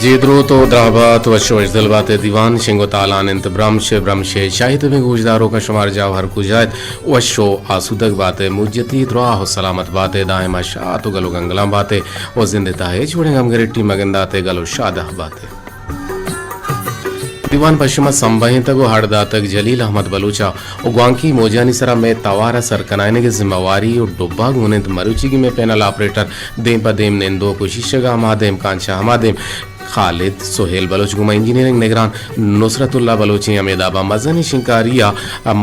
جی دروت و دراہ بات، وش و وشدل بات ء دیوان شنگ و تالان انت برمش، برمش ء شاہی تمیں گوشداروکاں شمار جاہ ہر کجا ات، وش و آسودگ بات ء موجتی دراہ و سلامت بات ء دائما شات و گل و گنگلان بات ء و زند ء تہا ہچ وڑیں غمگرٹی مگندات ء گل و شادہ بات ء۔ دیوان پہ شما سمبہینتگ و ہڑ داتگ جلیل احمد بلوچ ء و گوانکی موجانی سرا مئے توار ء سرکنائینگ ء ذمہ واری و ڈبہ گون انت مروچیگیں مئے پینل آپریٹر دیم پہ دیم نندوک و شیشگ ء ہما دیم کانچ ء ہما دیم خالد سہیل بلوچ گوما انجینئرنگ نگران نصرت اللہ بلوچیں ہمے دابا مزنیں شنکاری ء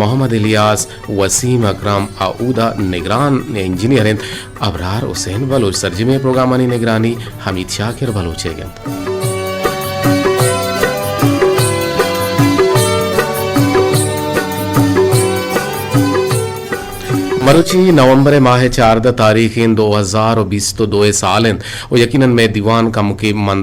محمد الیاس وسیم اکرم ء اودا نگران انجینئر انت۔ ابرار حسین بلوچ سرجمیں پروگرامانی نگرانی حمید شاکر بلوچ ء گنت۔ مروچی نومبر ماہ چاردہ تاریخ انت، دو ہزار و بیست و دو سال انت و یقیناً مئے دیوان کمکے من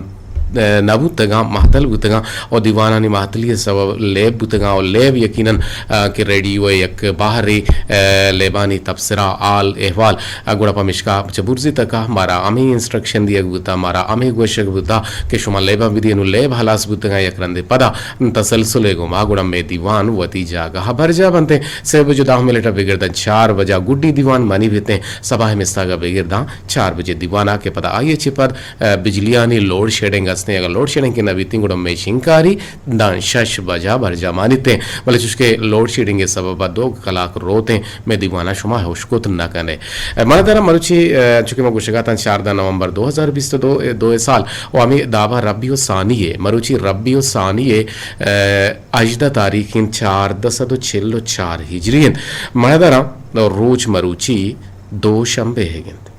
نہ بوتگاں، مہتل بوتگاں و دیوانانی مہتلی ء سبب لیب بوتگاں و لیب یقیناً، آ، کہ ریڈیو ء یک بہرے، آ، لیبانی تبصرہ، حال احوال، آ، گڑا پمیشکا چہ برزی تکا مارا ہمے انسٹرکشن دیگ بوتا، مارا ہمے گوشگ بوتا کہ شما لیباں بدئے، نوں لیب ہلاس بوتگاں یک رندے پدا تسلسلے گوما گڑا مئے دیوان وتی جاگہ ء برجاہ بنتیں۔ سے بج و دہ منٹ ء بگرداں چار بجا گڈی دیوان منی بیتیں، سباہ ء مستاگ ء بگرداں چار بجے دیوان ء کہ پدا آئی ء چہ پد ء، بجلیانی لوڈ شیڈنگ استیں، اگاں لوڈ شیڈنگ کہ نہ بیتیں گڑا مئے شنکاری داں شش بجا برجاہ مانیتیں، بلے چوشکہ لوڈ شیڈنگ ء سبب ء دو کلاک روتیں، مئے دیوان ء شما ہوش کت نہ کن ئے۔ ء، من ء ترا مروچی، ء، چونکہ ما گوشگ ء اتاں چاردہ نومبر دو ہزار بیست و دو، ء، دو ء سال و ہمے داب ء ربیع الثانی ء، مروچی ربیع الثانی ء، ء، ہژدہ تاریخ انت چاردہ سد و چل و چار ہجری انت۔ من ء ترا روچ مروچی دو شنبے ء گند۔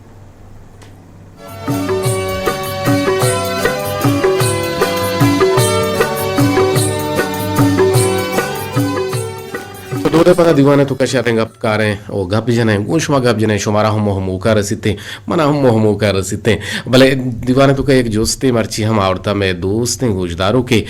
تو دود ء پدا دیوان ء توکا شاتیں گپ کاریں و گپ جنیں، گوں شما گپ جنیں، شمارا ہم موہ موکا رسیتیں، منا ہم موہ موکا رسیتیں۔ بلے دیوان ء توکا یک جستے مرچی ہم آورتا، مئے دوستیں گوشداروکے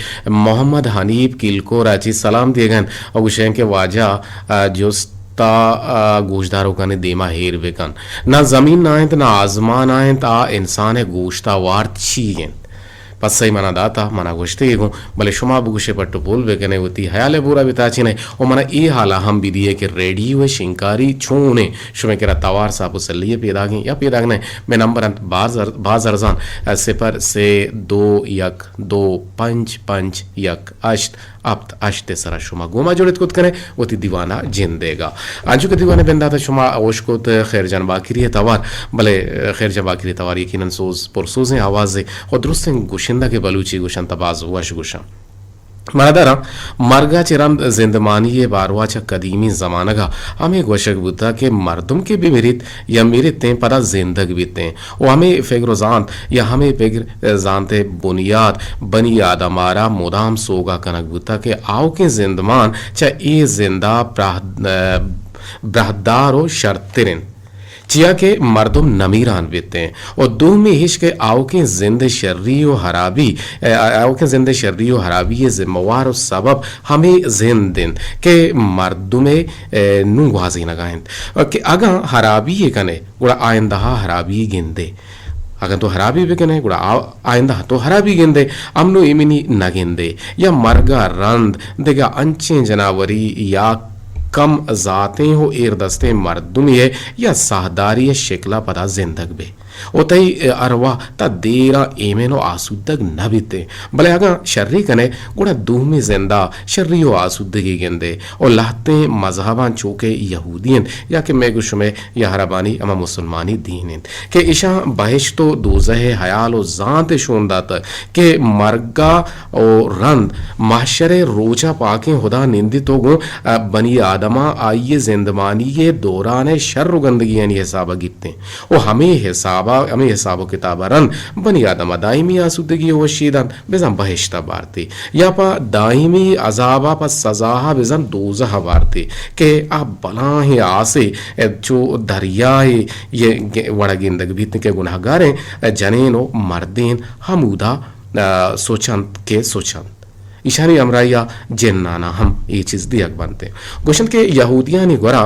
محمد حنیف کیلکور ء چی سلام دیگن و گوشیں کہ واجہ، آ، جست تا، آ، گوشداروکانی دیما ہیر بکن۔ نہ زمین ء انت، نہ آزمان ء انت، آ انسان ء گوشت ء وارت چی انت؟ پسہ ء منا داتا، منا گوشتے گوں، بلے شما بگوشے پٹ و پول بکنے، وتی حیال ء بورا بتاچینے و منا اے حالا ہم بدیے کہ ریڈیو ء شنکاری چون انت؟ شمے کرا توار ساپ و سلی ء پیداگیں یا پیداگ نہ؟ مئے نمبر انت باز ار-، باز ارزان، آ، صفر سے دو یک دو پنچ پنچ یک ہشت۔ ہپت ہشت ء سرا شما گوما جڑت کت کنے وتی دیوانا جندیگا۔ انچو کہ دیوان ء بندات ء شما ہوش کت خیر جان باکری ء توار، بلے خیر جان باکری ء توار یقیناً سوز، پرسوزیں آوازے و درستیں گشندہ کہ بلوچی گوشنت ء باز وش گوشاں۔ مرداراں مرگا چہ رند زندمانی ء باروا چہ قدیمی زمانگا ہمے گوشگ بوتا کہ مردم کہ بمریت یا مریتیں پدا زندگ بیتیں۔ و ہمے فگر و زانت یا ہمے فگر، ء، زانت ء بنیاد بنی آدم ء را مدام سوگا کنگ بوتگ کہ آؤکیں زندمان چہ اے زند ء براہ-، ء، براہدار و شرتر انت، چیا کہ مردم نمیران بیتیں۔ و دومی ہش کہ آؤکیں زند ء شری و ہرابی، ء، آؤکیں زند ء شری و ہرابی ء ذمہ وار و سبب ہمے زند انت کہ مردم ء، ء، نوں گوازینگا انت۔ کہ اگاں ہرابی ء کنے، گڑا آئندہ ء ہرابی گندے۔ اگاں تو ہرابی بکنے، گڑا آ-، آئندہ ء تو ہرابی گندے، امن و ایمنی نہ گندے۔ یا مرگ ء رند دگہ انچیں جناوری یا کم ذاتیں و ایردستیں مردمے ء یا ساہداری ء شکل ء پدا زندگ بے و تئی ارواہ تا دیراں ایمن و آسودگ نہ بیتیں۔ بلے اگاں شری کنے، گڑا دومی زند ء شری و آسودگی گندے و لہتیں مذہباں چو کہ یہودی انت یا کہ مئے گوں شمئے یا عربانی ہما مسلمانی دین انت کہ اشاں بہشت و دوزہ ء حیال و زانت ء شون داتگ کہ مرگا و رند محشر ء روچا پاکیں ہدا نندیت و گوں، ء، بنی آدما آئی ء زندمانی ء دوران ء شر و گندگیانی حسابا گیپتیں و ہمے حسابا، ہمے حساب و کتابا رند بنی آدما دائمی آسودگی و وشی دنت۔ بزاں بہشت ء بارتی یا پہ دائمی عذاب ء پہ سزا ء بزاں دوزہ ء بارتی کہ آ بلاہیں آسے چو دریائے یہ گ-، وڑ ء گندگ بیت کہ گناہگاریں جنین و مردین ہمودا، آ، سوچنت کہ سوچنت۔ ایشانی ہمراہی ء جنانا ہم اے چیز دیگ بنت۔ گوشنت کہ یہودیانی گورا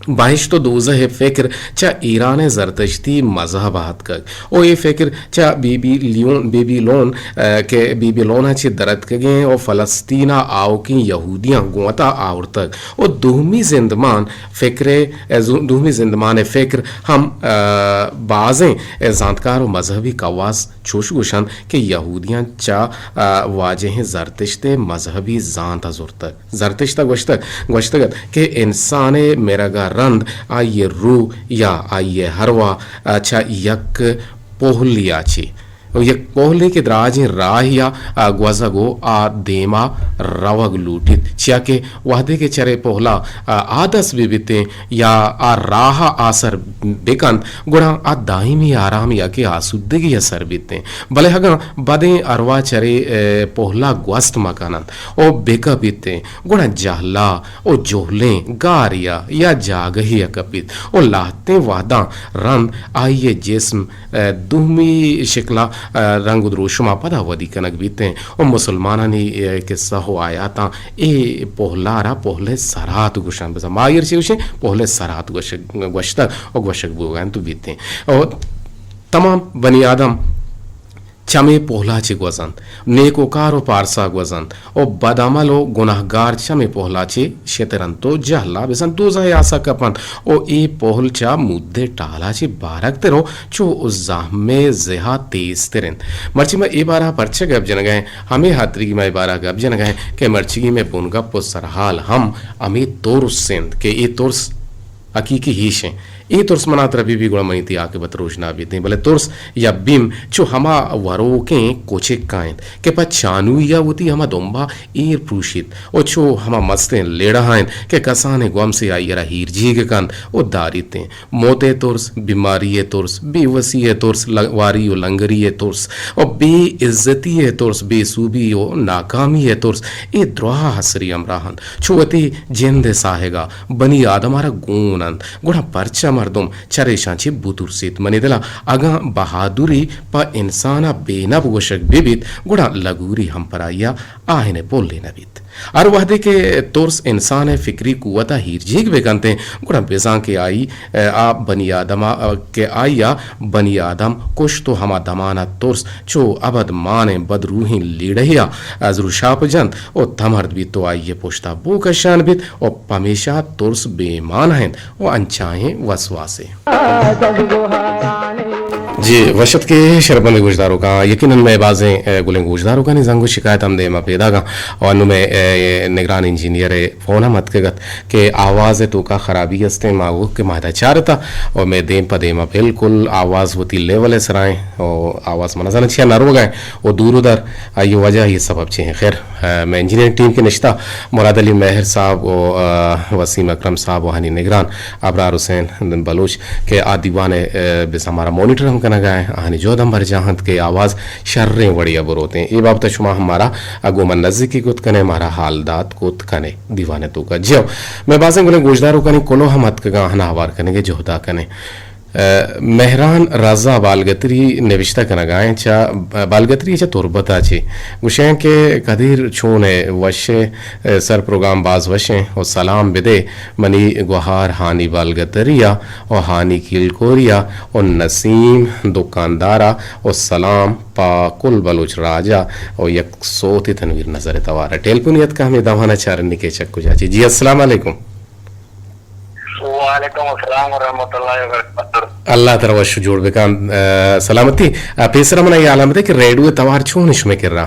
بہشت و دوزہ ءِ فکر چہ ایران ءِ زرتشتی مذہب ءَ اتکگ و اے فکر چہ بیبیلون، بیبیلون، ءَ کہ بیبیلون ءَ چہ دراتکگیں و فلسطین ءِ آؤکیں یہودیاں گوں وتا آورتگ و دومی زندمان فکر ءِ، دومی زندمان ءِ فکر ہم، ءَ، بازیں زانتکار و مذہبی کواس چوش گوشنت کہ یہودیاں چہ، ءَ، واجہیں زرتشت ءِ مذہبی زانت ءَ زرتگ۔ زرتشت ءَ گوشتگ، گوشتگ ات کہ انسان ءِ مرگ ءَ رند آئی ءِ روح یا آئی ءِ ارواح، ءَ، چہ یک پہلی ءَ چہ، یک پہلے کہ دراجیں راہے ءَ، ءَ، گوزگ و آ دیما روگ لوٹیت، چیا کہ وہدے کہ چرے پہلا، ءَ، آ دست بہ بیتیں یا آ راہ ءَ آسر بکنت، گڑا آ دائمی آرامے ءَ کہ آسودگی ءَ سر بیتیں۔ بلے اگاں بدیں ارواح چرے، ءَ، پہلا گوست مہ کننت و بکپیتیں، گڑا جہلا و جہلیں گارے ءَ یا جاگہے ءَ کپیت و لہتیں وہداں رند آئی ءِ جسم، ءَ، دومی شکل ءَ، ءَ، رنگ و دروشم ءَ پدا ودی کنگ بیتیں و مسلمانانی، ءَ، قصہ و آیاتاں اے پہلا را پہل ءِ سرات گوشنت۔ بزاں ما آئی ءَ چے گوشیں؟ پہل ءِ سرات گوش-، گوشتگ و گوشگ بوگ ءَ انت و بیتیں۔ و تمام بنی آدم چمے پہلا چہ گوزنت، نیکوکار و پارسا گوزنت و بدعمل و گناہگار چمے پہلا چہ شترنت و جہلا بزاں دوزہ ءِ آسا کپنت و اے پہل چہ مود ءِ ٹالا چہ بارگتر و چو زہم ءِ زہا تیزتر انت۔ مرچی ما اے بارہ ءَ پرچہ گپ جنگا ایں؟ ہمے ہاتریگی ما اے بارہ ءَ گپ جنگا ایں کہ مرچیگی مئے بنگپ و سرحال ہم ہمے ترس انت کہ اے ترس حقیقی ایش انت۔ اے ترس منا ترا بہ بی گڑا منی تئی عاقبت روژنا بیتیں، بلے ترس یا بیم چو ہما وروکیں کچک ءَ انت کہ پہ چانوئی ءَ وتی ہما دمب ءَ ایر پروشیت و چو ہما مستیں لڑہ ءَ انت کہ کسانیں گومسے آئی ءَ را ہیرجیگ کنت و داریتیں۔ موت ءِ ترس، بیماری ءِ ترس، بے وسی ءِ ترس، ل-، واری و لنگری ءِ ترس و بے عزتی ءِ ترس، بے سوبی و ناکامی ءِ ترس، اے دراہ ہسری ہمراہ انت۔ چو وتی جند ءِ ساہگ ءَ بنی آدم ءَ را گون انت، گڑا پرچا مردم چریشاں چہ بترسیت؟ منی دل ءَ اگاں بہادری پہ انسان ءَ بے نپ گوشگ بہ بیت، گڑا لگوری ہم پر آئی ءَ آہن ءِ پلے نہ بیت۔ ہر وہدے کہ ترس انسان ءِ فکری قوت ءَ ہیرجیگ بہ کنت، گڑا بزاں کہ آئی ءَ بنی آدم ءَ، کہ آئی ءَ بنی آدم کشت و ہما دمان ءَ ترس چو ابد مانیں بدروہیں لیڑہے ءَ زروشاپ جنت و تمرد بیت و آئی ءِ پشت ءَ بو کشان بیت و پمیشا ترس بے مانا انت و انچائیں وسواسے۔ جی، وش اتک ئے شرپمندیں گوشداروکاں۔ یقیناً مئے بازیں، اے، گلیں گوشداروکانی زنگ و شکایت ہم دیما پیداگ انت و انوں مئے، اے، نگران انجینئر ءِ فون ہم اتکگ ات کہ آواز ءِ توکا خرابی است انت، ما گوشت کہ ما ادا چارتا و مئے دیم پہ دیما بالکل آواز وتی لیول ءِ سرا انت و آواز من نزاناں چیا نہ روگا انت و دور و در آئی ءِ وجہ، آئی ءِ سبب چے انت۔ خیر، ء، مئے انجینئرنگ ٹیم کہ نشتہ، مراد علی مہر صاحب و، ء، وسیم اکرم صاحب و آہانی نگران ابرار حسین بلوچ کہ آ دیوان ء، ء، بزاں مارا مانیٹر ہم کنگا انت، آہانی جہد ہم برجاہ انت کہ آواز شریں وڑے ء بروتیں۔ اے بابت ء شما ہم مارا ء گوں من نزیکی کت کنے، مارا حال دات کت کنے دیوان ء توکا۔ جی ہو، مئے بازیں گلیں گوشداروکانی کلوہ ہم اتکگاں، آہانا ہوار کنگ ء جہدا کنیں۔ ء، مہران رضا بالگتری نبشتہ کنگا انت چہ، بالگتری چہ تربت ء چہ۔ گوشیں کہ قدیر چون ئے، وش ئے، ء، سر پروگرام باز وش انت و سلام بدے منی گوہار ہانی بالگتری ء و ہانی کیلکوری ء و نسیم دکاندار ء و سلام پہ کل بلوچ راج ء و یک سوتے تنویر نظر ء توار ء۔ ٹیلیفونی اتکا ہمے دمان ء چارنی کہ چک کجا چہ۔ جی السلام علیکم۔ وعلیکم السلام ورحمۃ اللہ وبرکاتہ۔ اللہ ترا وش جوڑ بکن، ء، سلامتی۔ ء، پیسرا منا اے حالا بدے کہ ریڈیو توار چون شمے کرا؟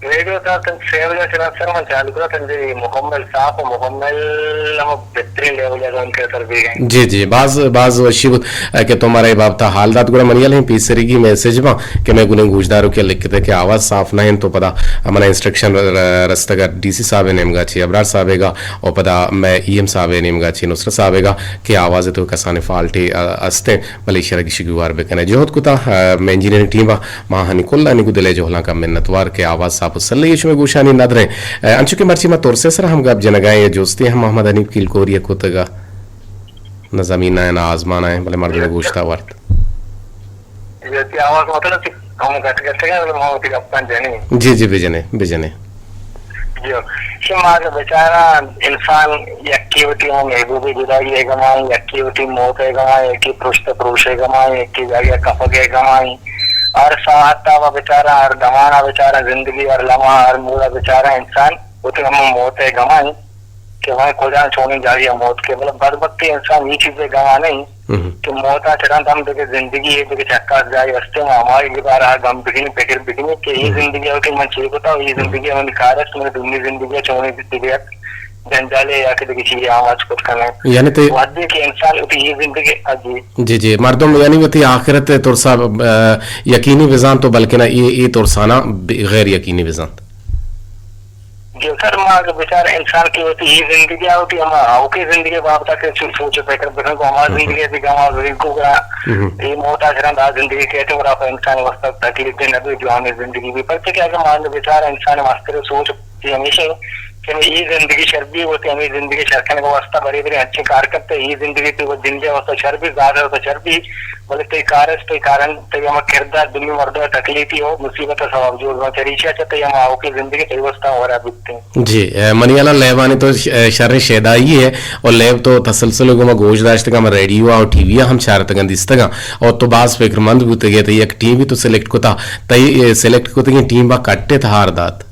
ریڈیو توار تن سے بجے سرا سر من چالو کرا تن جی مکمل صاف و مکمل ہم بہترین لیول ء گون کے سر بیگیں۔ جی، جی، باز، باز وشی بوت، ء، کہ تو مارا اے بابت ء حال دات۔ گڑا منی الیں پیسریگی میسج باں کہ مئے گلیں گوشداروکے لکھتے کہ آواز صاف نہ انت، تو پدا منا انسٹرکشن ر-، ر-، رستگ ء ڈی سی صاحب ء نیمگا چہ ابرار صاحب ء گا و پدا مئے ای ایم صاحب ء نیمگا چہ نصرت صاحب ء گا کہ آواز ء تو کسانیں فالٹے، ء، است انت، بلے ایشرا گیشی گیوار بکنے۔ جہد کتا، ء، مئے انجینئرنگ ٹیم ء ما آہانی کل آنی گوں دل ء جہلاں کمیں منتوار کہ آواز صاف و سلہ ء شمئے گوشانی ندریں۔ ء، انچو کہ مرچی ما ترس ء سرا ہم گپ جنگا ایں، جستے ہم محمد حنیف کیلکوری ء کتگا۔ نہ زمین ء نہ آزمان ء، بلے مردم گوشتا ورت۔ جی، آواز مطلب کہ ہم گٹ گٹ گئے، بلے ما وتی گپاں جنیں۔ جی، جی، بجنے، بجنے۔ جی، شما اگر بیچارہ انسان یکے یکے وتی ہم محبوب ءِ جدائی ءِ گمائیں، یکے وتی موت ءِ گمائیں، یکے پرشت ءُ پروش ءِ گمائیں، یکے جاگہ ءَ کپگ ءِ گمائیں۔ ہر ساعت ءَ بچاراں، ہر دمان ءَ بچاراں، زندگی ہر لمحہ، ہر موڑ ءَ بچاراں انسان وتی ہم موت ءِ گمائیں کہ من کجا چونیں جاگہ ءَ موت کے۔ مطلب بدبختی انسان اے چیز ءِ گما نہیں ہم۔ کہ موت ءَ چہ رند ہم دگہ زندگی ءِ دگہ چکاس جاہے ہستیں، ما ہمائی بارہ ءَ گم بکنیں، فکر بکنیں کہ اے ہم۔ زندگی ءَ کہ من چے کتا، اے ہم۔ زندگی ءَ من کار است، من دومی زندگی ءَ چونیں دگہ جنجالے یا کہ دگہ چیزے آماچ کت کنیں۔ یعنی تئی وہدے کہ انسان وتی اے زندگی، ہاں جی۔ جی، جی، مردم یعنی وتی آخرت ءِ ترسا، آ، یقینی بزانت و بلکنا اے، اے ترسانا بے-، غیر یقینی بزانت۔ جی سر، ما اگہ بچار انسان کہ وتی اے زندگی ءَ وتی ہما آؤکیں زندگی ءِ بابت ءَ کہ سو-، سوچ ءُ فکر بکن کہ ہما ہم۔ زندگی ءَ دگہ ہما زندگی کو گڑا ہم۔ اے موت ءَ چہ رند آ زندگی کیت گڑا پہ انسان ءِ واسطہ تکلیف دہ نہ بی، جوانیں زندگی بی۔ پرچہ کہ اگہ ما بچار انسان ءِ مستریں سوچ ءُ فکر ہمیش انت کہ ہمے اے زندگی شر بی وتی ہمے زندگی شر کنگ ءِ واسطہ برے برے انچیں کار کنت، اے زندگی تئی وت جند ءِ واسطہ شر بی، ذات ءِ واسطہ شر بی، بلے تئی کار است، تئی کارن، تئی ہما کردار دومی مردم ءِ تکلیفی و مصیبت ءِ سبب جوڑ بنت۔ چہ ریشی ءَ چہ تئی ہما آؤکیں زندگی تئی واسطہ ہورا بیت۔ جی، اے، منی ہیالا لیبانی تو ش-، اے، شریں شیدائی ئے، اور لیب تو تسلسل گوما گوش داشتگاں، ہما ریڈیو ءَ اور ٹی وی ءَ ہم چارتگاں دیستگاں، اور تو باز فکرمند بوتگے، تئی یک ٹیم بھی تو سلیکٹ کتا، تئی، اے، سلیکٹ کتگیں ٹیم با کٹت ہار دات۔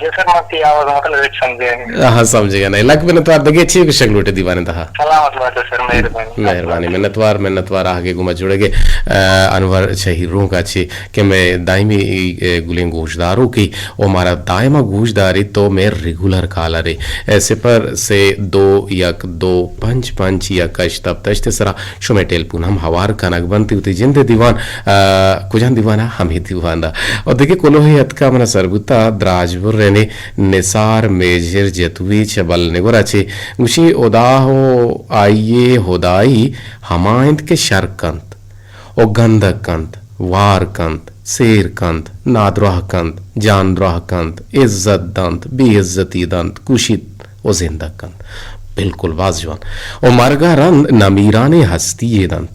جی سر، من تئی آواز مطلب ہچ سمجھے نہیں۔ ہاں، سمجھے گا نہیں۔ لک منتوار، دگہ چی گوشگ لوٹے دیوان ءِ تہا؟ سلامت بات سر، مہربانی۔ مہربانی، منتوار، منتوار آہگے گوما جڑگے، آ، انور شہیر رونک ءَ چی کہ مئے دائمی، اے، گلیں گوشداروکے و مارا دائما گوش داریت تو مئے ریگولر کالرے۔ اے، صفر سے دو یک دو پنچ پنچ یک ہشت ہفت ہشت ءِ سرا شمئے ٹیلیفون ہم ہوار کنگ بنت۔ وتی جند ءِ دیوان، آ، کجام دیوان ءَ؟ ہمے دیوان ءَ۔ و دگہ کلوہے اتکا منا سر بوتا دراج برنے نثار میجر جتوی چہ بل نگورا چے گوشی، ہدا و آئی ءِ ہدائی ہما انت کہ شر کنت و گندگ کنت، وار کنت، سیر کنت، نادراہ کنت، جاندراہ کنت، عزت دنت، بے عزتی دنت، کشیت و زندگ کنت۔ بالکل باز جوان۔ و مرگ ءَ رند نمیرانیں ہستی یے دنت۔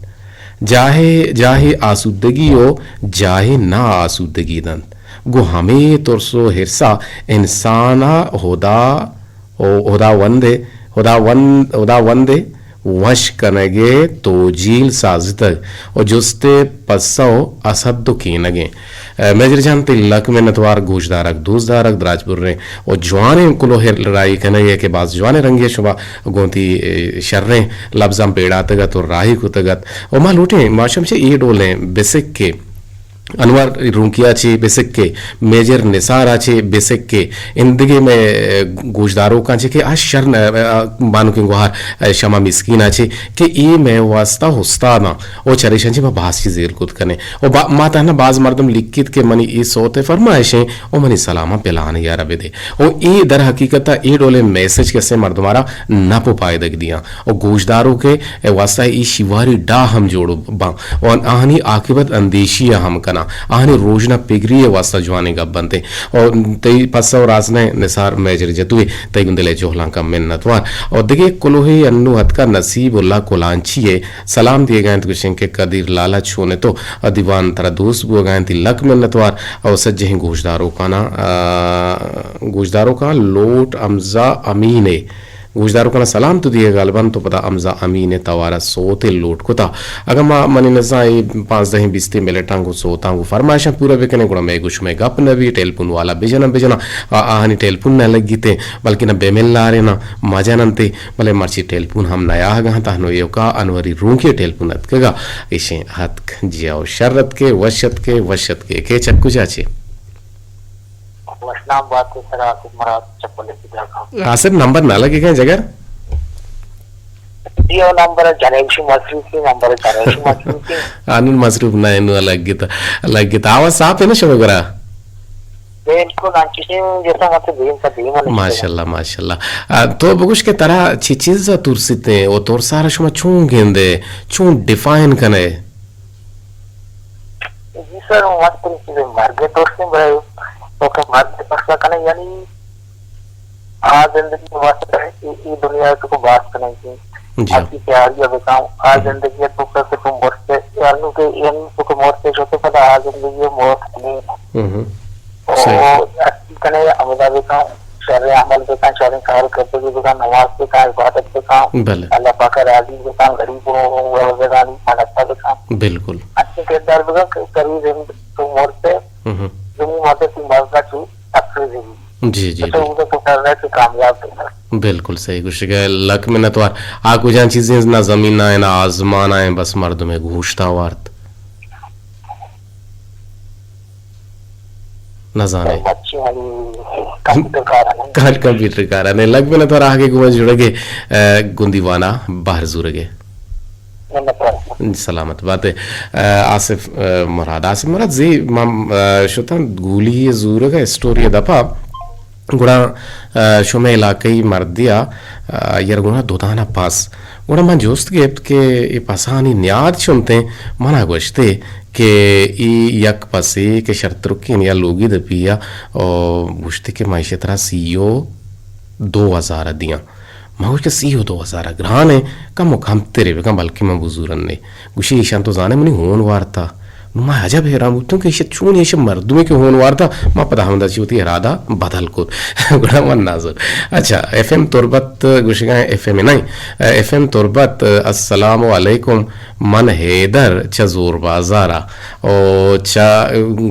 جاہے، جاہے آسودگی و جاہے نا آسودگی دنت۔ گوں ہمے ترس و ہرسا انسان ءَ ہدا و ہداوند ءِ، ہداوند، ہداوند ءِ وش کنگ ءِ توجیل سازتگ و جست ءِ پسو اسد و کینگ ایں۔ اے، میجر جان، تئی لک منتوار، گوشدارگ، دوستدارگ، دراج بریں و جوانیں کلوہ راہی کنگ ءَ کہ باز جوانیں رنگے شما گوں تئی، اے، شریں لبزاں پیڑاتگ ات و راہی کتگ ات و ما لوٹیں ما شم چہ اے ڈولیں بسک کہ انور رونکیا چے بسک کہ میجر نثارا چے بسک کہ اندگہ مئے گوشداروکاں چے کہ آ شر، بانکیں گوہار شما مسکینا چے کہ اے مئے واسطہ استاداں و چریشاں چے ما باز چیز زیر کت کنیں و با-، ما تہنا باز مردم لکھیت کہ منی اے صوت ءِ فرمائش ایں و منی سلاماں پلان یارا بدے و اے در حقیقت ءَ اے ڈولیں میسج کسے مردمارا نپ و پائدگ دیاں و گوشداروکے واسطہ اے شیواری ڈاہ ہم جوڑ باں و آہانی عاقبت اندیشی ءَ ہم کناں، آہانی روژنا پگری ءِ واسطہ جوانیں گپ بنت۔ و تئی پسہ و راست نہ نثار میجر جتوی، تئی گوں دل ءِ جہلانکاں منتوار۔ و دگہ کلوہے انو اتکا نصیب اللہ کلانچی ءِ سلام دیگا انت، گوشیں کہ قدیر لالا چون تو دیوان ترا دوست بوگا انت، لک منتوار۔ و سجہیں گوشداروکانا، آ، گوشداروکاں لوٹ حمزہ امین ءِ گوشداروکانا سلام تو دیگا گل بنت و پدا حمزہ امین ءِ توارا سوتے لوٹ کتا۔ اگاں ما منی نزاں اے پانزدہیں بیستیں منٹاں گوں سوتاں گوں فرمائشاں پورا بکنیں، گڑا مئے گوں شمئے گپ نہ بی، ٹیلیفون والا بجناں بجناں، آ-، آہانی ٹیلیفون نہ لگیتیں، بلکنا بہ ملاریناں مجننتے، بلے مرچی ٹیلیفون ہم نیاہگا انت، تہنو ایوکا انوری رونکی ٹیلیفون اتکگا، ایشیں اتک، جیاؤ شر اتکے، وش اتکے، وش اتکے، کیچ ءَ کجا چے؟ وشنام بات سر، آصف مراد چپل ءِ سجا کاں۔ آصف، نمبر نہ لگے گئے جگر؟ جی، او نمبر جنیشی مصروف تھی، نمبر جنیشی مصروف تھی۔ آنون مصروف نہ انو لگتا، لگتا۔ آواز صاف ہے نا شما گرا؟ بالکل، انچشیں جیسا مت دیم پہ دیم ہے۔ ماشاءاللہ، ماشاءاللہ۔ آ، تو بگوش کہ ترا چی چیز ترسیتے او ترسارا شما چون گندے، چون ڈیفائن کنے؟ جی سر، من ترس، مرگ ءِ ترس ایں، بلے تو کہ مرگ ءِ ترس کنئے، یعنی آ زندگی واسطہ اے، اے دنیا ءَ تو کو باز کنئے کہ جی۔ اسی تیاری ءَ بکاں، آ ہم۔ زندگی ءَ تو کہ تو مرتے، یعنی کہ، یعنی تو کہ مرتے شتے پدا آ زندگی ءَ موت کنئے۔ ہم۔ او صحیح۔ اسی کنے عمل بکاں، شر عمل بکاں، شر کار کر بلے۔ اللہ پاک ءَ راضی بکن، غریب ءُ روزگانی مدد بکن۔ بالکل۔ اچھے کردار بکن کہ غریب ہند تو مرتے، ہم۔ زمین مرتے تو مرد چو تفریح زمین۔ جی، جی، تو بالکل۔ اودے تو کر رہے تو کامیاب بکن۔ بالکل صحیح گوشگا، لک منتوار۔ آ کجان چیزیں نہ زمین ءَ، نہ آزمان ءَ، بس مردمے گوشتا وارت۔ نہ زانے۔ مچی ہمے کمپیوٹر کار ءَ نہ۔ کار کمپیوٹر کار ءَ نہ۔ لگ بنا تو راہ کے گوما جڑگے، اے، گندی وانا بہر زورگے۔ منت وار۔ سلامت باتے۔ اے، آصف، اے، مراد۔ آصف مراد زی ما، اے، شتاں گولی زورگا اسٹوری دپا۔ گڑا، اے، شمئے علاقہی مردیا، اے، یر گڑا دودانا پاس۔ گڑا من جست گپت کہ اے پسانی نیاد چنتیں؟ منا گوشتے کہ ای یک پسے کہ شرترکیں یا لوگی دپی ءَ، او گوشتے کہ من ایشی ترا سی و دو ہزار ءَ دیاں۔ من گوشت کہ سی و دو ہزار ءَ گران ایں، کمو کمترے بکن، بلکیں من بزورن نے۔ گوشی ایشاں تو زانے منی ہون وارتا۔ نوں ما عجب حیران بوتوں کہ ایشی چون ایشی مردمے کہ ہون وارتا، ما پدا ہمدا چی وتی ارادہ بدل کت۔ گڑا من نازر۔ اچھا، ایف ایم تربت گوشگا، ایف ایم نہیں، ایف ایم تربت، السلام علیکم۔ من حیدر چہ زور بازار ءَ او چہ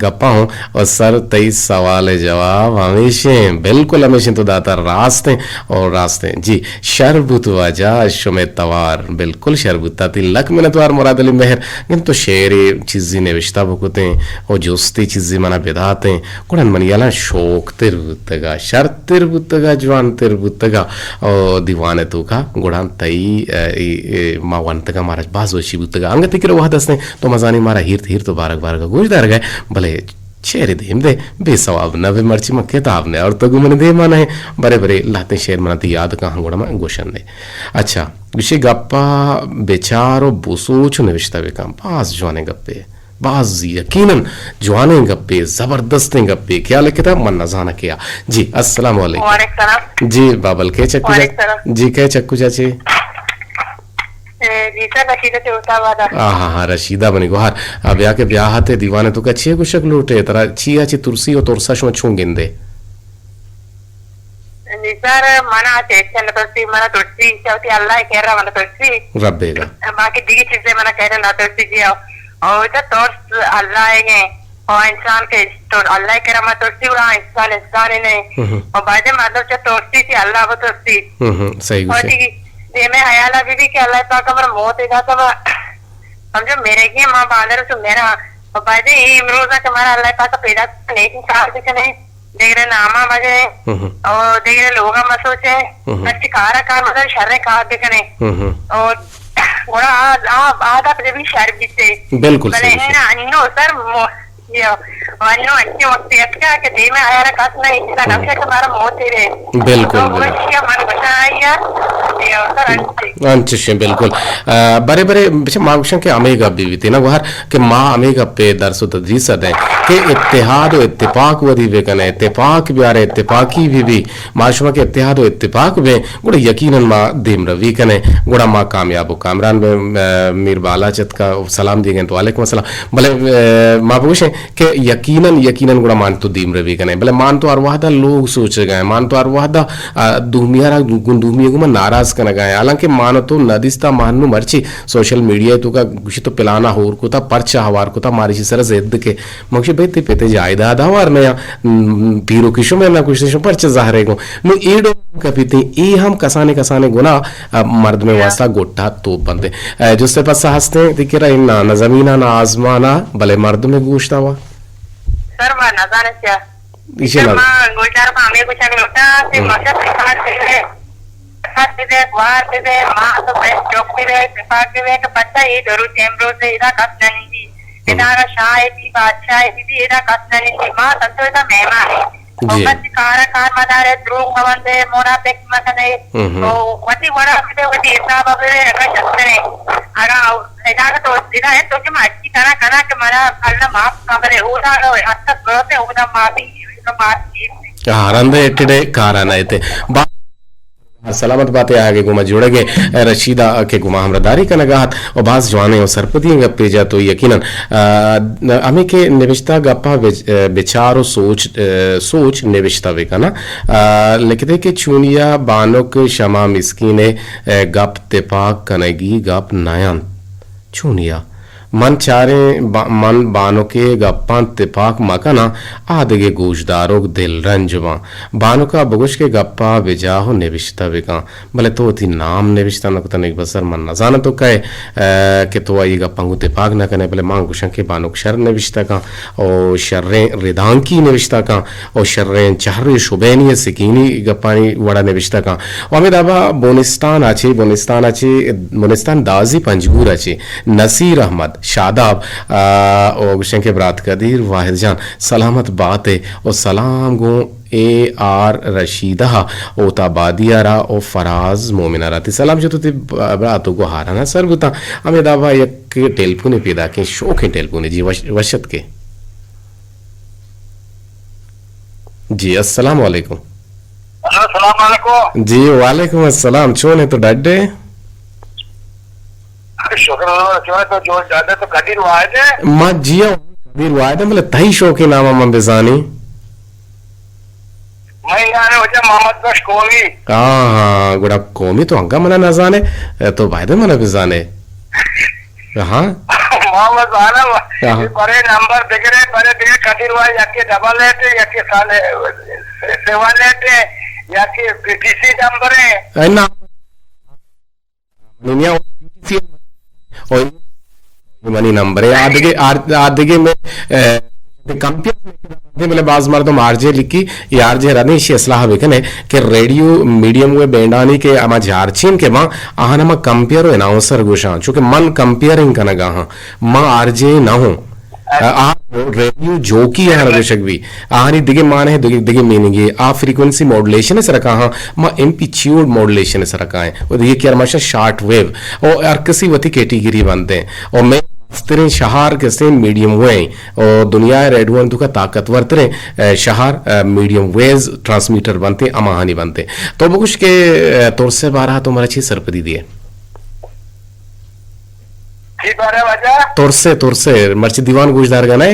گپاں ہوں او سر تئی سوال ءِ جواب ہمیشیں، بالکل ہمیشیں تو داتا راستیں او راستیں۔ جی، شر بوت واجہ شمے توار، بالکل شر بوت۔ تئی لک منتوار مراد علی مہر، گن تو شعرے چیزی نوشتہ بکتیں او جستے چیزی منا بداتیں، گڑا منی الان شوق تر بوتگا، شر تر بوتگا، جوان تر بوتگا او دیوان ءِ توکا گڑا تئی، اے، اے، اے، ما ونتگا مارا باز وشی بوتگا۔ انگت کہ وہد ہستیں تو مزانی مارا ہیرت ہیرت و بارگ بارگا گوش دارگا، بلے شعر دیم دے، بے ثواب نہ بے، مرچی من کتاب نے اور تو گو من دیما نہ، برے برے لہتیں شعر منا تی یاد کا ہم گڑا من گوشن نے۔ اچھا، گوشی گپا بچار و بسوچ و نوشتہ بکن، باز جوانیں گپے۔ باز یقیناً جوانیں گپے، زبردستیں گپے کہ آ لکھتا من نزاناں کیا۔ جی، السلام علیکم۔ وعلیکم السلام۔ جی، بابل کئے چکو جا؟ وعلیکم السلام۔ جی، کئے چکو جا چے؟ اے، جی سر، رشیدہ چہ حسین آباد۔ آ، ہاں، ہاں، رشیدہ منی گوہار۔ آ، بیا کہ بیا ہتے دیوانے توکا چے گوشگ لوٹے؟ ترا چیا چے ترسی و ترسا شما چون گندے؟ جی سر، منا چہ ہچ نہ ترسی، منا ترسی، چہ وتی اللہ ءِ کرا منا ترسی۔ ربے گا۔ باقی دیگہ چیزے منا کرا نہ ترسی جی۔ او، او چہ ترس اللہ ءِ گے۔ او انسان کہ تو اللہ ءِ کرا مہ ترسی، گڑا انسان انسان ہی نہیں۔ ہم۔ او بعضے مردم چہ ترسی چہ اللہ بہ ترسی۔ ہم، ہم، صحیح او گوشے۔ دیگہ دیمے حیال ابھی بھی کہ اللہ پاک ہمارا موت داتا، سمجھو میرے گی ماں باندر تو میرا۔ او بعضے اے امروزہ کہ ہمارا اللہ پاک پیدا نیک انسان بھی کہ نہیں۔ دگرے ناما مجنیں، ہم۔ او دگرے لوگا مسوچیں، ہم۔ ہرچی کارا کار مدار شریں کار بکنے۔ ہم۔ او گڑا آ، آ، آ دپ بھی شر بیتے۔ بالکل بلے صحیح۔ ہے نا، انو سر مو-، یہ، انو انچے وقت اتکا کہ دیما آیا کس نہیں، اس کا ہم۔ نفس ہمارا موت ہی رہے۔ بالکل، تو بالکل۔ وشی من بچا آیا، یہ سر انچے۔ انچشیں، بالکل۔ آ، برے برے، بچہ ما گوشاں کہ ہمے گپ بہ بیت، نا گوہر کہ ما ہمے گپ ء درس و تدریس ء دیں کہ اتحاد و اتفاق ودی بہ کنیں، اتفاق بیاریں، اتفاقی بہ بی۔ ما شما کہ اتحاد و اتفاق بیں، گڑا یقیناً ما دیمروی کنیں، گڑا ما کامیاب و کامران بیں۔ آ، میر بالاچ اتکا سلام دیگیں تو وعلیکم السلام۔ بلے، آ، ما بگوشیں کہ یقیناً، یقیناً گڑا مان تو دیمروی کنیں۔ بلے مان تو ہر وہدا لوگ سوچگا ایں، مان تو ہر وہدا، آ، دومی ء را گوں دومی ء گوما ناراض کنگا ایں۔ حالانکہ مان تو نہ دیستا، مان نو مرچی سوشل میڈیا ء توکا گوشی تو پلانا ہور کتا، پرچا ہوار کتا، مارشی سر ضد کے۔ من گوشی بھئی تئی پت ء جائیداد ہوار نیا، م، پیرو کی شمے نہ کشتے شما پرچا زہرے گوں۔ نو اے ڈول کپیتیں، اے ہم کسانے کسانے گنا، آ، مردمے واسطہ گٹا توپ بنتے۔ آ، جستے پسا ہستیں، تئی کرا انا نہ زمینا نہ آزمانا، بلے مردمے گوشتا وا۔ سر ما نزانیں چیا۔ ایشی سر نہ۔ ما گلزار ما ہمیں گوشگ لوٹا کہ ہم۔ مقصد اتحاد بہ بے، اتحاد بہ بے، گوار بہ بے، ما تو بے چوک بہ بے، اتفاق بہ بے کہ پتہ اے دو روچ امروز ادا کس نہ نندی۔ ہم۔ ادارہ شاہ بی، بادشاہ بی، بی ادا کس نہ نندی۔ ما سنتو ادا مہمان ایں۔ جی۔ او کس کارا کار مدارے، دروگ مہ بندے، منافق مہ کنے۔ ہم۔ او وتی وڑا بہ بے، وتی حساب بہ بے، اگا جتنے۔ اگا ادا تو، ادا ہے تو کہ ما اچھی طرح کنا کہ مارا اللہ معاف کن، بلے اودا اگر اتک گروتے، اودا معافی، اودا معافی۔ ہاں، رندے اٹڑے کارا نہ ایتے۔ با-، سلامت بات ئے، آہگ ءَ گوما جوڑگ ءَ رشیدہ کہ گوما ہمراہداری کنگ ءَ ات و باز جوانیں و سرپدی ئیں گپے جت و یقیناً، آ، ہمے کہ نبشتہ گپاں بچ-، بچار و سوچ، آ، سوچ نبشتہ بکناں۔ آ، لکھتے کہ چونیا بانک شما مسکین ءِ، آ، گپ تپاک کنگی گپ نہ انت۔ چونیا؟ من چاریں با-، من بانک ءِ گپاں تپاک مکناں، آ دگہ گوشداروک دلرنج باں۔ بانک ءَ بگوش کہ گپ ءَ بجاہ و نبشتہ بکن، بلے تو وتی نام نبشتہ نہ کتگ۔ نیک بسر، من نزاناں تو کئے، آ، کہ تو آئی گپاں گوں تپاک نہ کنئے، بلے من گوشاں کہ بانک شر نبشتہ کن و شریں ردانکی نبشتہ کن و شریں چہر و شبینی ءُ سکینی گپانی وڑا نبشتہ کن۔ و ہمے دابا بونستان ءَ چہ، بونستان ءَ چہ، بونستان دازی پنجگور ءَ چہ نصیر احمد شاداب، آ، و گوشن کہ برات قدیر واحد جان سلامت بات ئے و سلام گوں اے آر رشیدہ اوت آبادی ءَ را و فراز مومن ءَ را۔ تئی سلام جت و تئی برات و گوہاراں سر بوتاں۔ ہمے دابا یک ٹیلیفونے پیداکیں، شوکیں ٹیلیفونے جی، وش-، وش اتکے۔ جی، السلام علیکم۔ ہلو، السلام علیکم۔ جی، وعلیکم السلام۔ چون ئے تو، ڈڈ ئے؟ شکر اللہ، چون ئے تو، جوڑ ڈڈ ئے تو، قدیر واحد ئے؟ ما جی ہاں، قدیر واحد ئے، بلے تئی شوکیں نام ءَ من بزانی۔ مئے نام ئے واجہ محمد بخش قومی۔ ہاں، ہاں، گڑا قومی تو انگا منا نزانے، تو باید منا بزانے۔ ہاں۔ محمد عالم، ہاں۔ برے نمبر بگرے، برے بگرے قدیر واحد، یکے ڈبل ایٹ ئے، یکے سال-، سیون ایٹ ئے، یکے پی ٹی سی نمبر ئے۔ اے نا۔ نیا پی ٹی سی، او منی نمبر ئے۔ آ دگہ، آ، آ دگہ میں، اے، کمپیوٹر بلے باز مردم آر جے لکھی، اے آر جے ردیں، ایشی اصلاح بکنے کہ ریڈیو میڈیم ویو بینڈانی کہ ہما جارچین کہ باں، آہان ہما کمپیئر و اناؤنسر گوشاں، چونکہ من کمپیئرنگ کنگا ہاں، من آر جے نہ ہوں۔ آ، آ ریڈیو جوکی آہان گوشگ بی، آہانی دگہ معنی، دگہ، دگہ میننگ ئے، آ فریکوئنسی ماڈولیشن سرا کاہاں، ما ایمپلیچیوڈ ماڈولیشن سرا کاہیں، و دگہ کہ ہر ماشا شارٹ ویو، او ہر کسی وتی کیٹیگری بنتے، او میں مستریں شہار کسیں میڈیم ویو ایں، او دنیا ءِ ریڈیو آنی توکا طاقتور تریں، اے، شہار، اے، میڈیم ویوز ٹرانسمیٹر بنتے، ہماہانی بنتے۔ تو بگوش کہ، اے، ترس ءِ بارہ تو مارا چی سرپدی دیئے؟ چی بارہ واجہ؟ ترس ءِ، ترس ءِ، مرچی دیوان گوشدارگا نئے؟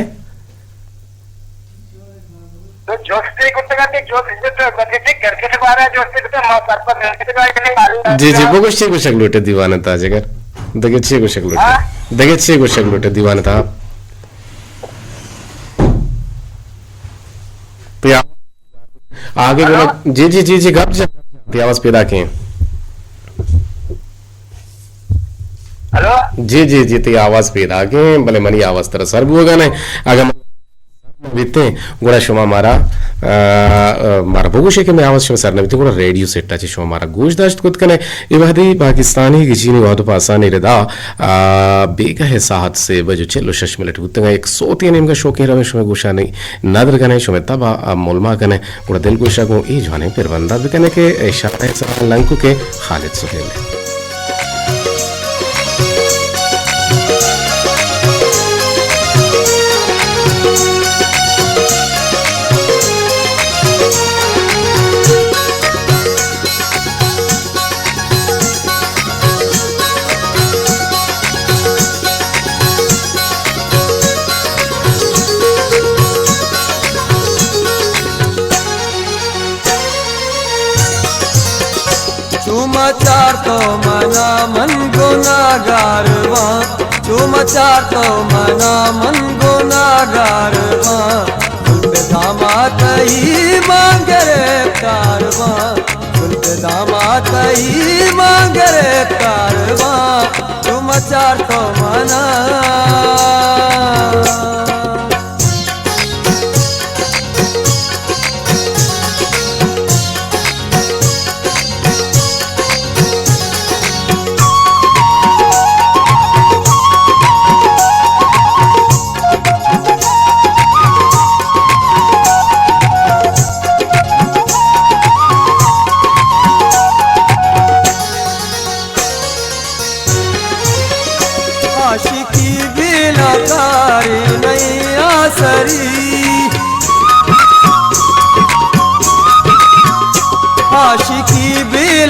تو جستے کتگا، تے جست تو مطلب تے کرکٹ بارہ جستے کتگا، ما سرپد نہ کتگا، یعنی جی، جی، بگوش چی گوشگ لوٹے دیوان ءِ تہا جگر؟ دگہ چی گوشگ لوٹے؟ ہاں؟ دگہ چی گوشگ لوٹے دیوان ءِ تہا؟ پیا-، آگے بولو۔ ہلو؟ جی، جی، جی، جی، گپ جا۔ پیا آواز پیدا کیں۔ ہلو؟ جی، جی، جی، تئی آواز پیدا کیں، بلے منی آواز ترا سر بوگا نہ۔ اگر بیتیں، گڑا شما مارا، آ، آ، مارا بگوشے کہ مئے آواز شما سر نہ بیتیں، گڑا ریڈیو سیٹ ءَ چہ شما مارا گوش داشت کت کنے۔ اے وہدی پاکستانی گچینی وہد و پاسانی ردا، آ، بیگہ ساعت سے بج و چل و شش منٹ بوتگا۔ یک سوتے نیمگا شوکیں رویں شما گوشانی ندر کنے، شما تبا، آ، ملما کنے، گڑا دلگوشا گوں اے جوانیں پربندا بکنے کہ اے شاعر سرا لنکو کہ خالد سہیل۔ چو مچار تو منا من گناہگار باں، چو مچار تو منا من گناہگار باں۔ زلف داما تئی مان گرفتار باں، زلف داما تئی مان گرفتار باں۔ چو مچار تو منا۔ عاشقی بیلا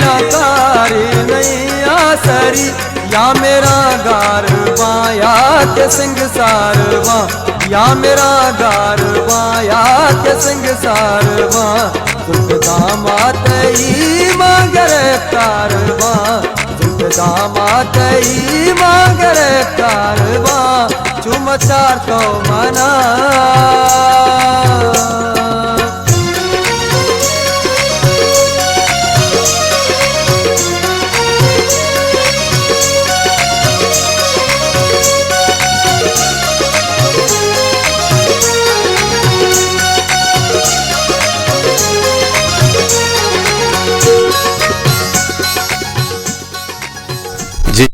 کاری نہیں آسری، یا میرا گارواں یا کہ سنگسارواں، یا میرا گارواں یا کہ سنگسارواں، زلف دامات ای ماں گرفتارواں، زلف دامات ای ماں گرفتارواں، چوم چار تو منا۔ جی۔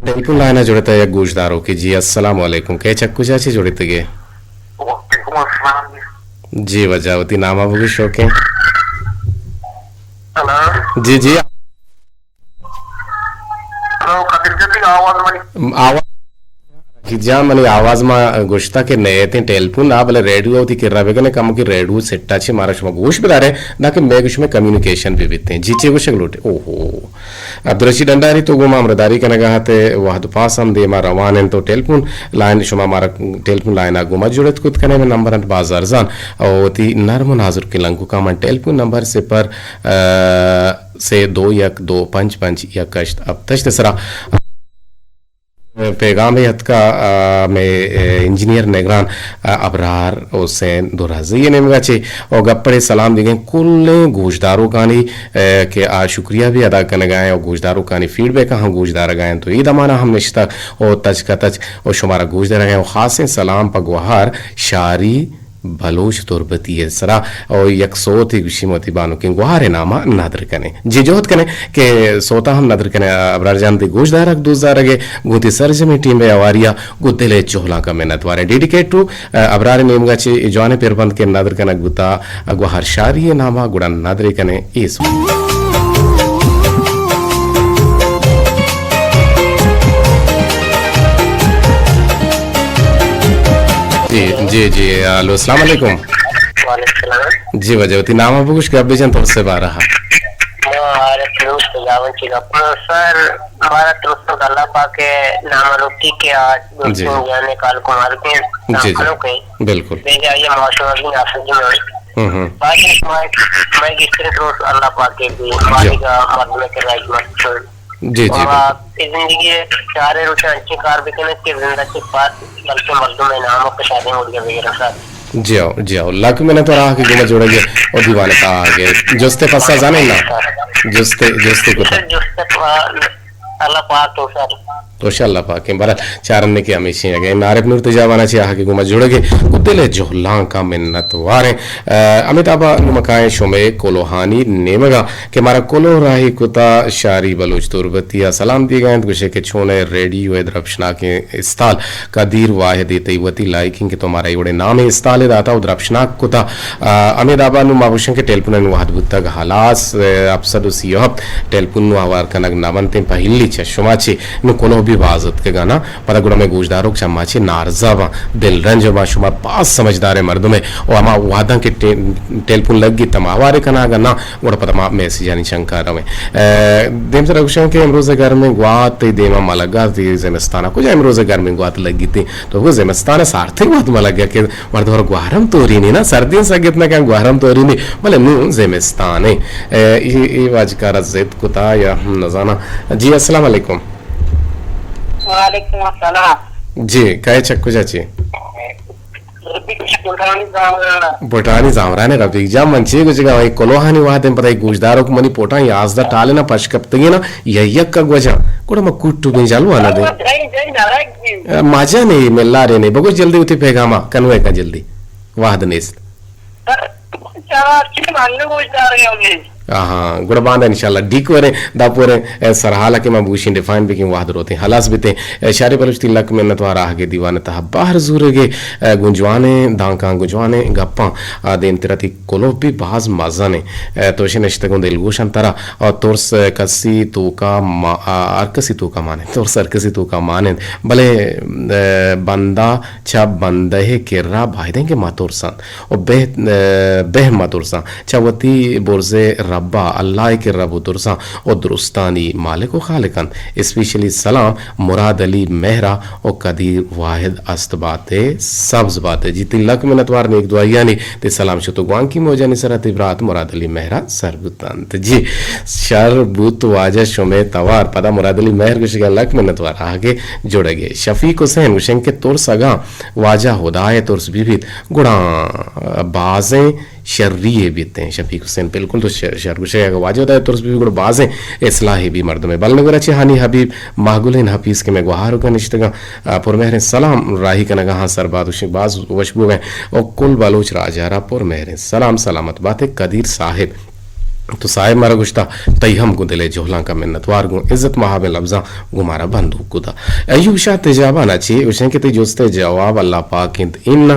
ٹیلیفون لائن ءَ جڑتا یک گوشداروکے۔ جی، السلام علیکم۔ کئے چہ کجا چہ جڑتگے؟ وعلیکم السلام جی۔ جی واجہ، وتی نام ءَ بگوش شوکیں۔ ہلو۔ جی، جی۔ ہلو، قدیر جان، آواز منی؟ آواز جان، منی آواز ما گوشتا کہ نئیتیں ٹیلیفون ءَ، بلے ریڈیو ءَ وتی کرا بکنے، کموکیں ریڈیو سیٹ ءَ چہ مارا شما گوش بدارے، دانکہ مئے گوش مئے کمیونیکیشن بہ بیتیں۔ جی، چے گوشگ لوٹے؟ اوہو۔ عبدالرشید ڈنڈاری تو گوں ما ہمراہداری کنگا اتے، وہد پاس ہم دیما روان انت، تو ٹیلیفون لائن شما مارا ٹیلیفون لائن ءَ گوں ما جڑت کت کنے، مئے نمبر انت باز ارزان، او وتی نرم و نازرکیں لنککاں من ٹیلیفون نمبر صفر، آ، سے دو یک دو پنچ پنچ یک ہشت ہپت ہشت سرا پیغامے اتکا، آ، مئے، آ، انجینئر نگران، آ، ابرار حسین درازئی ءِ نیمگا چہ او گپڑے سلام دیگیں کلیں گوشداروکانی، آ، کہ آ شکریہ بھی ادا کنگا ایں او گوشداروکانی فیڈ بیک ہم گوشدارگا ایں تو اے دمانا ہم نشتگ او تچ کا تچ او شمارا گوش دارگا ایں او خاصیں سلام پہ گوہار شاری بلوچ تربتی ءِ سرا او یک سوتے گوشی وتی بانکیں گوہار ءِ ناما ندر کنیں۔ جی جہد کنیں کہ سوتا ہم ندر کنیں۔ ابرار جان دی گوش دارگ دوست دارگ ءِ گوں وتی سرجمیں ٹیم ءِ ہواری ءَ گوں دل ءِ جہلانکا منت واریں۔ ڈیڈیکیٹ ٹو، آ، ابرار ءِ نیمگا چہ اے جوانیں پربند کہ ندر کنگ بوتا، آ، گوہار شاری ءِ ناما گڑا ندرے کنیں اے سوت۔ جی، جی، جی، ہلو، السلام علیکم۔ وعلیکم السلام۔ جی واجہ، وتی نام ءَ بگوش، گپ بجن ترس ءِ بارہ ءَ۔ ما عارف نور سجاوان چی گپ کناں۔ سر، مارا ترس اللہ پاک ءِ نام ءَ لوٹی کہ آج جی۔ دوستوں جانے کال کو مار کے جی، جی۔ نام کرو کہ بالکل۔ بے جائیے معاشرہ بھی ناسجی میں۔ ہوں، ہوں۔ باقی میں، میں گشتر ترس اللہ پاک کے بھی، جی۔ مالک مردم کے راج مت۔ جی، جی، اور بالکل۔ آپ کی زندگی چارے روچ انچے کار بکنے کہ زندہ چک بات، بلکہ مردم ءِ نام ءَ کشادیں اڑگے وغیرہ سر۔ جی ہو، جی ہو۔ لک منت وار آ کہ گوما جوڑگ ءِ او دیوان ءِ تہا آگے۔ جست ءِ پسہ زانے نا؟ جست، جست کتا۔ جست ءِ پا-، اللہ پاک تو سر۔ تو شاء اللہ پاک ہیں۔ برحال چارنے کہ ہمیشیں اگے عارف نور تجاوانا چہ آ کہ گوما جوڑگ ءِ او دل ءِ جہلانکا منت واریں۔ آ، امیتابا نمکائیں شمے کلوہانی نیمگا کہ مارا کلوہ راہی کتا، شاری بلوچ تربتی ءَ سلام دیگا انت، گوشے کہ چونئے ریڈیو ءِ درپشناکیں استال قدیر واحد ءِ تئی وتی لائکیں کہ تو مارا اے وڑیں نامے استالے داتا و درپشناک کتا۔ آ، ہمے دابا نوں ما گوشیں کہ ٹیلیفونانی وہد بوتگ ہلاس، آ، ہپت سد و سی و ہپت ٹیلیفون نوں ہوار کنگ نہ بنتیں پہلی چہ شما چے نوں کلوہ بھی باز اتکگانا۔ پدا گڑا مئے گوشداروک چہ ما چہ نارزا باں، دلرنج باں، شما باز سمجھداریں مردمے و ہما وہداں کہ ٹے-، ٹیلیفون لگیت ہما ہوارے کناگا نہ، گڑا پدا ما میسجانی چنکا رویں۔ اے، دیمترا گوشاں کہ امروز گرمیں گوات تئی دیما ملگا، تئی زمستانا کجا امروز گرمیں گوات لگیت؟ تو گو زمستان سارتیں گوات ملگا کہ مردم گوہرم تورینی نا، سردی سگت نہ کہ گوہرم تورینی، بلے نوں زمستانے۔ اے، ای، ای واجکارا زد کتا یا ہم نزاناں۔ جی، السلام علیکم۔ وعلیکم السلام۔ جی، کئے چہ کجا چے؟ رفیق چہ بٹانی زامران۔ بٹانی زامران رفیق جان، من چے گوشگا، اے کلوہانی وہدیں پدا اے گوشداروک منی پوٹاں یازدہ ٹالے نا پش کپتگی نا، یا یک گوجاں۔ گڑا ما کوٹو بیں جلوہ نہ دیں۔ ماجا نے، ملارے نے، بگوش جلدی وتی پیغاما، کنوے کا جلدی۔ وہد نیست۔ چارا چی مانگے گوشدار گیا ہم نے۔ آہاں، گڑا باندا انشاءاللہ ڈیک وریں، دا پوریں، اے، سرحالا کہ ما بوشیں ڈیفائن بکیں وہد روتیں، ہلاس بیتیں۔ اے، شاری بلوچ تئی لک منت وار آہگے دیوان تہا بہر زورگے، اے، گوں جوانیں دانکاں، گوں جوانیں گپاں، آ، دیمترا تئی کلوہ بھی باز مزنیں۔ اے، تو شے نشتگوں دلگوشاں ترا، آ، ترس کسی توکا ما-، آ، ہر کسی توکا مانیں، ترس ہر کسی توکا مانیں، بلے، اے، بندہ چہ بندہ کرا بایدیں کہ ما ترساں۔ و بہ، بہ مترساں۔ چہ وتی برزے ابا اللہ ء کرا بترساں و درستانی مالک و خالق انت۔ اسپیشلی سلام مراد علی مہرا و قدیر واحد است باتے، سبز باتے۔ جی تئی لک منتوار نیک دعائیانی، تئی سلام شت و گوانکی موجانی سرا تئی برات مراد علی مہرا سر بوتنت۔ جی شر بوت واجہ شمے توار۔ پدا مراد علی مہر گوشگا لک منتوار آہگے جڑگے۔ شفیق حسین گوشن کہ ترس اگاں واجہ ہدائے ترس بی بیت گڑا بازیں شری یے بیتیں۔ شفیق حسین، بالکل تو شر، شر گوشے، اگہ واجہ ہدائے ترس بی گڑا بازیں اصلاحے بی مردمے۔ بلنگورا چہ ہانی حبیب ماہگلین حفیظ کہ مئے گوہار و کنشتگاں، آ، پرمہریں سلام راہی کنگا ہاں سرباد وشیں باز وش بوگیں و کل بلوچ راجارا پرمہریں سلام سلامت باتے قدیر صاحب۔ تو صاحب مارا گوشتا، تئی ہم گوں دلے جہلانکا منتوار گوں عزت مہابیں لبزاں گوں مارا بندوک کتا۔ ایوب شاہ تجابانا چے گوشیں کہ تئی جستے جواب اللہ پاک انت۔ انا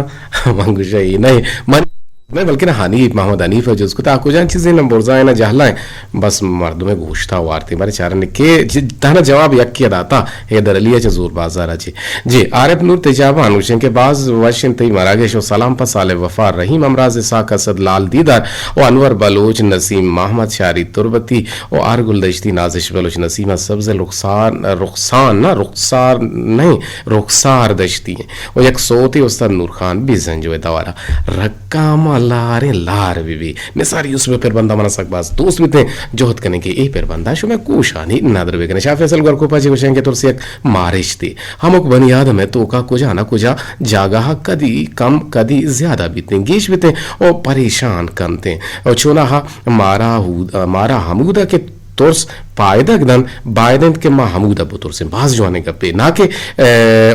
من گوشے اے نئے من میں بلکن حنیف محمد حنیف ء جست کت، آ کجان چیزیں نہ برزائیں نہ جہلائیں، بس مردم گوشتا وارتیں بارے چارنے کہ ج-، تہنا جواب یکے داتا حیدر علی ء چہ زور بازار ء چے۔ جی عارف نور تجابان گوشیں کہ باز وش انت تئی مراگش و سلام پہ صالح وفا رحیم امراض اسحاق اسد لال دیدار و انور بلوچ نسیم محمد شاری تربتی و آر گلدشتی نازش بلوچ نسیم سبز رخسار، رخسان نہ رخسار نہیں رخسار دشتی و یک سوتے استاد نور خان بیزنجو ء توارا رکام ء لاریں لار بہ بی۔ نثار یوسف ء پربندہ منا سک باز دوست بیتیں، جہد کنیں کہ اے پربندہ شمئے گوشانی ندر بہ کنیں۔ شاہ فیصل گورکوپا چہ گوشیں کہ ترس یک مارشتے، ہمک بنی آدم ء توکا کجا نہ کجا جاگہ کدی کم کدی زیادہ بیتیں، گیش بیتیں او پریشان کنتیں۔ او چوناہا مارا ہود-، مارا ہمودا کہ ترس پائدگ دنت، باید انت کہ ما ہمودا بترسیں۔ باز جوانیں گپے، نا کہ، اے،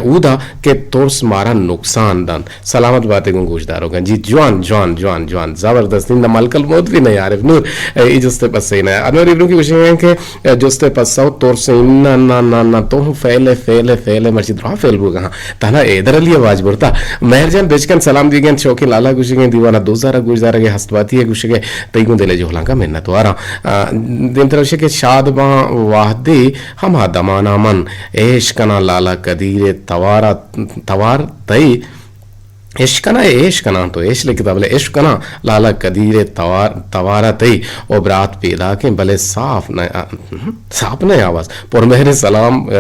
اودا کہ ترس مارا نقصان دنت۔ سلامت باتے گوں گوشداروگاں۔ جی جوان، جوان، جوان، جوان، زبردست۔ اندا ملکل موت بھی نہیں عارف نور۔ اے، اے جستے پسے نہ۔ انور ابنو کی گوشیں کہ، اے، جستے پسو ترس نہ، نہ، نہ، نہ، تو ہوں فیلے، فیلے، فیلے، مرچی درا فیل بوگا۔ تہنا حیدر علی ء واج برتا۔ مہر جان بچکن سلام دیگیں، شوقیں لالا گوشگیں، دیوانا دوزارا گوشدارگے، ہست باتی ء گوشگے، تئی گوں دل ء جہلانکا منتواراں۔ آ، دیمتر گوشے کہ شاد باں وہدے ہما دمانا من، عیش کناں لالا قدیر ء توارا، توار تئی، عشق کناں، عیش کناں تو عیش لکھتا، بلے عشق کناں لالا قدیر ء توار، توارا تئی او برات پیداکیں، بلے صاف نہ، صاحب نئے آواز۔ پرمہریں سلام، آ،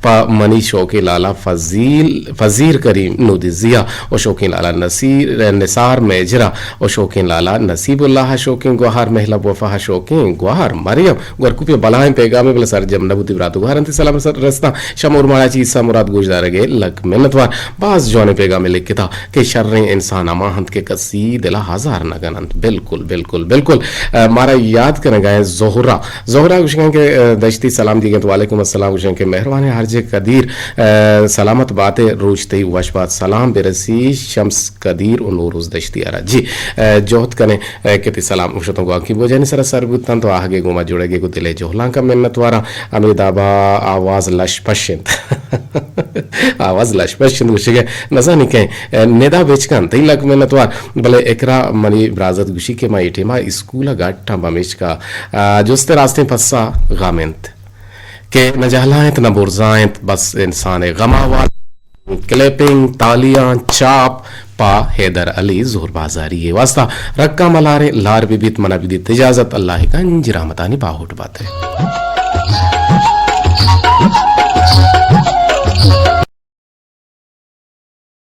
پہ منی شوقیں لالا فضیل، فضیر کریم نودیزیا و شوقیں لالا نصیر، نثار میجرا و شوقیں لالا نصیب اللہ، شوقیں گوہار مہلب وفا، شوقیں گوہار مریم۔ گورکوپی بلاہیں پیغامے بلے سرجم نبوتی برات و گوہار انتی سلام رستا۔ شمور ماڑا چہ عیسیٰ مراد گوشدارگے لک منتوار۔ باز جوانیں پیغامے لکھتا کہ شریں انسان ہما انت کہ کسی دلا آزار نہ کننت۔ بالکل، بالکل، بالکل۔ آ، مارا یاد کنگا ایں زہرا۔ زہرا گوشگاں کہ، آ، دشتی سلام دیگنت، وعلیکم السلام، گوشگاں کہ مہروانیں ہر جے قدیر، آ، سلامت باتے، روچ تئی وش بات، سلام برسی شمس قدیر و نوروز دشتی آرا۔ جی، آ، جہد کنیں، آ، کہ تئی سلام گوشتوں گوانکی بوجانی سرا سر بوتن تو آہگے گوما جوڑگے گو دلے جہلانکا منتواراں۔ ہمے دابا آواز لش پش انت۔ آواز لش پش انت گوشگے نزانی کئے۔ ندا بچکن، تئی لک منتوار، بلے اقرا منی برازت گوشی کہ ما اے ٹیما اسکول ء گٹ آں پمیشکا، آ، جست ء راستیں پسہ غم انت کہ نہ جہلا انت نہ برزا انت، بس انسان ء غم آوار۔ کلیپنگ، تالیاں، چاپ پہ حیدر علی زور بازاری ء واسطہ۔ رکا ملاریں لار بہ بیت، منا بدیت اجازت، اللہ ء گنج رحمتانی باہوٹ بات ء۔